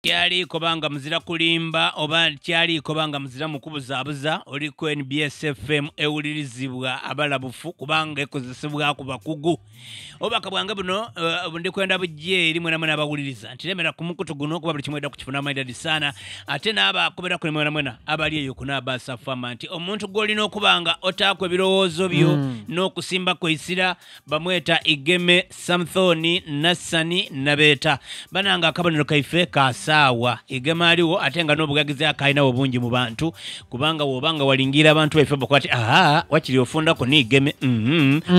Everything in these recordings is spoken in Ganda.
Kyali kubanga muzira kulimba oba kyali kubanga muzira mukubuzaabuza oli ku NBS FM ewulirizibwa abalabufu kubanga ekozesebwa ku bakugu. Obubaka bwange buno ndikwenda bujje eri mwena mwena abawuliriza nti lemera ku mukutu guno kuba buli kimwe edda kukifuna maidadi sana ate n'abakobera kuli mwena mwena abali eyo kunaabasa fama nti omuntu gw'olina okuba nga otaako ebirowoozo byo n'okusimbako essira bamweta Igeme Samthoni Nassani Nabeeta. Bananga akabonero kaife kasaawa Igeme aliwo ate nga n'obugagizi akalinawo bungi mu bantu kubanga wobanga walingira abantu baife bakwati aha wakiri ofundako ni Igeme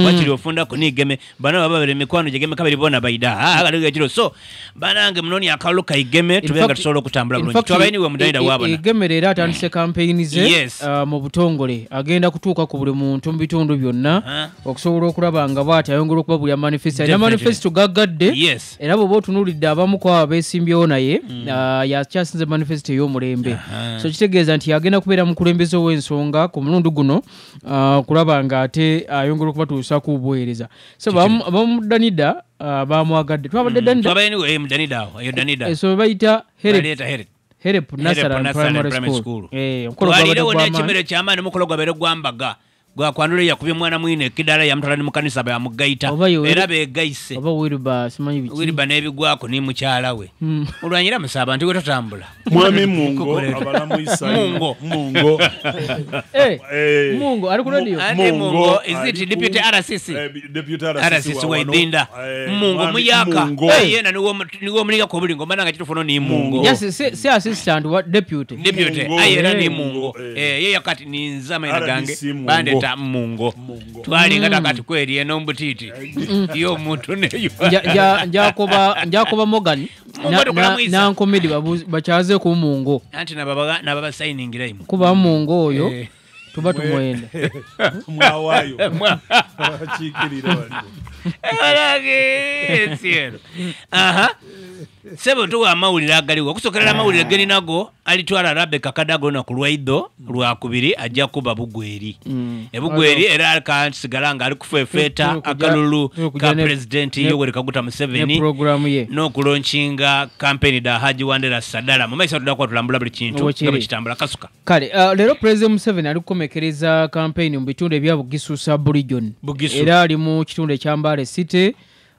wakiri ofundako ni Igeme bano baba bere mikwano gye Igeme kabiri bona baida aha kiro so banange munoni akalulu ka Igeme tubenga tusobola okutambula bulungi twabainiwe mudaida wabona Igeme leero atandise campaign ze mu butongole agenda kutuuka ku buli muntu mu bitundu byonna okusobola okulaba nga bw'ati ayongera okuba buli manifesto alina manifesto gaggadde era bw'oba otunuulidde abamu ku abo beesimbyewo naye yakyasinze manifesto ey'omulembe so kitegeeza nti agenda kubeera mukulembeze ow'ensonga ku mulundi guno kulaba nga ate ayongera okubatuusaako obuweereza so abamu Danida bamwagadde twabadde Danida Danida so bayita Herep Nasara Primary School. Twalirewo n'ekimere ky'amaanyi mukolo gwabeere gwambaga gwakwanula yakubye mwana mwine kidala yamutwala ne mu kanisa bamugaita era beegayise oba Wilba simanyi biki Wilba n'ebigwako ni mukyala we olwanyira musaba nti wetotambula mwami Mungo abalamu Isai Mungo Mungo ali ku radio Mungo is it deputy RCC deputy RCC waidinda Mungo muyaka yena niwo muliga ko bulingo mananga kitufono ni Mungo yes si assistant wa deputy aye era ni Mungo ye yakati ni nzama ina gange bande Mungo twalinga takati kweri eno mbutiti iyo muntu neyo njakoba Morgan na nkomedi bachaze ku Mungo anti nababa nababa signing imwe kuba Mungo oyo tuba tumwenda mwawayo chikirira wano alage siero aha sebo tuwa amawulire agaliwo okusokerera amawulire geni nago alitwala Rebecca Kadaga na kulwaido lwakubiri ajja kuba Bugweri Ebugweri era akansigala nga ali kufefeta akalulu ka president Yoweri Kaguta Museveni n'okulaunchinga campaign da Haji Wandera Sadala mu maiso tudakwa tulambula buli kintu nga bwe kitambula kasuka kale leero President Museveni ali kukomekereza campaign mu bitundu ebya Bugisu sub-region era ali mu kitundu ekya Mbale City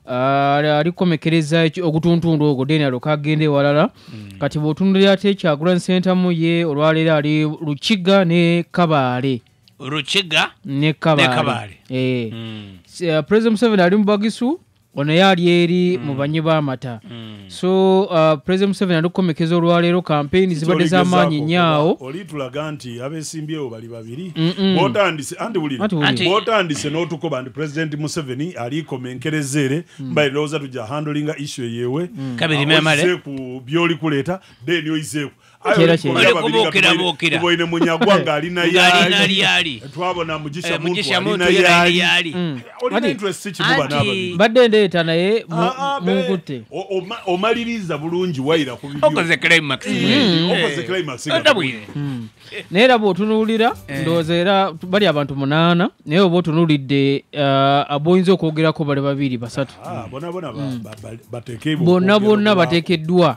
alikomekereza ogutuntundu ogwo deni alokagende walala kati bw'otunulira ate Kyagulanyi Ssentamu ye olwaleero ali Lukiga ne Kabaale Rukiga ne Kabaale President Museveni ali mu Bagisu ono yali eri mu banyi b'amata so President Museveni alikukomekeza olwaleero campaign zibadde z'amaanyi nnyo olitulaga nti abeesimbyewo bali babiri bw'otandise anti wulira bw'otandise n'otukoba nti President Museveni alikomenkereza ere mbaire ndowooza tujja handlinga issue yewe kabiri memale ku by'oli kuleeta then oyizeeku tuboine Munyagwa ng'alina yali twabona Mugisha Muntu alina yali olina interest ki muba n'ababiri badde ndeeta naye munkutte omaliriza bulungi wayira ku bibyo okoze climax okoze climax naye era bw'otunuulira ndowooza era bali abantu 8 naye oba otunuulidde aboyinza okwogerako bali babiri basatu bonna bonna bateekeddwa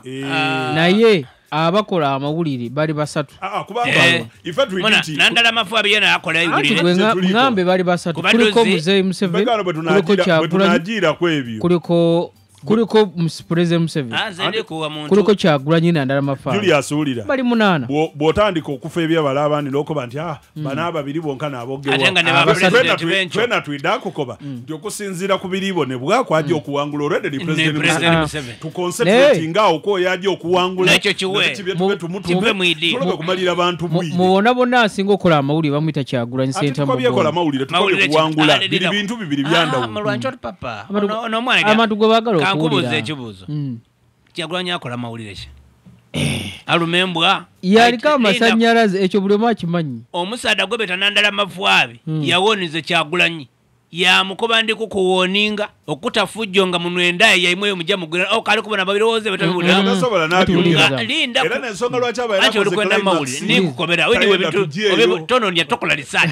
naye abakola amawulire bali basatu nandala mafu abiyena akola iwulire ngambe bali basatu kuliko Muzeeyi Museveni kuliko Kyagulanyi kuliko President Museveni kuliko Kyagulanyi nandala mafu Julius wulira bali 8 bw'otandika okufa ebyabala abandi n'okoba nti bano ababiri bonka n'abogerwa twena twidda kukoba nti okusinziira ku biribonebwa kwajja okuwangula already ni President Museveni tuconcentrating awo ko yajja okuwangula tumutume kumalira abantu bwire mu bonna bonna asinga okukola amawulire bamuyita Kyagulanyi Ssentamu tukobyekola amawulire tukobye kuwangula biri bintu bibiri byandawulo abantu gwe baagala kankubuuza ekibuuzo Kyagulanyi akola amawulire ki alumembwa yaliko amasannyalaze ekyo buli omu akimanyi omusaada gwe beta Nandala Mafwabi yawonize Kyagulanyi Ya mukoba ndi kukuwoninga okutafujjo nga munwendaye yaimwe mujja mugwira kali kubona babirowooze betabiwulira linda era n'ensonga lwaki abaera akoze olikwenda mawulire nikukobera we bintu tononya tokola research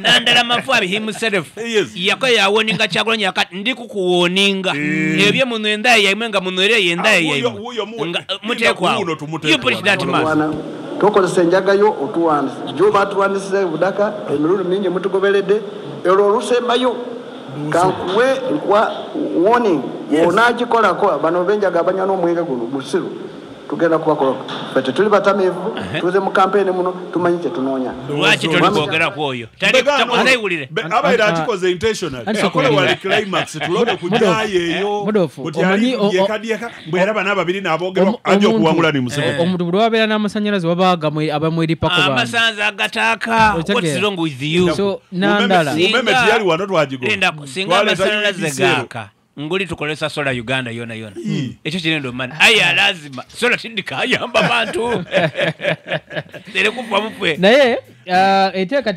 nandala mafu abi himself yako yawoninga Kyagulanyi yakati ndi kukuwoninga ebyo munwendaye yaimwe nga munwere yendaye yaimwe mutekwa you put that man tukozesa enjagayo otuwandisa jo batuwandisiza budaka emirundi mingi mutugoberedde olwo olusembayo kankuwe nkuwa warning onagikolako bano benjaga abanywa n'omwenge guno musiru tugenda kubakola ffe tetuli batamiivu tuze mu kampeyini muno tumanyi kye tunoonya. Lwaki toli oyo takoze abaira akikoze intentionally akola wali climax tulobe kujayeyo omanyi yekadieka mbwera bana babiri n'abogerwa ajja okuwangula ni Museveni. Omuntu buli wabeera n'amasannyalaze wabaga abamweripako bantu amasanza agataka. What's wrong with you? So nandala umeme tiyali wano twajigo singa amasannyalaze gaaka nguli tukolesa sola Uganda yona yona ekyo kirendo man aya lazima sola tindika ayamba bantu tere kufa mupwe naye eteeka.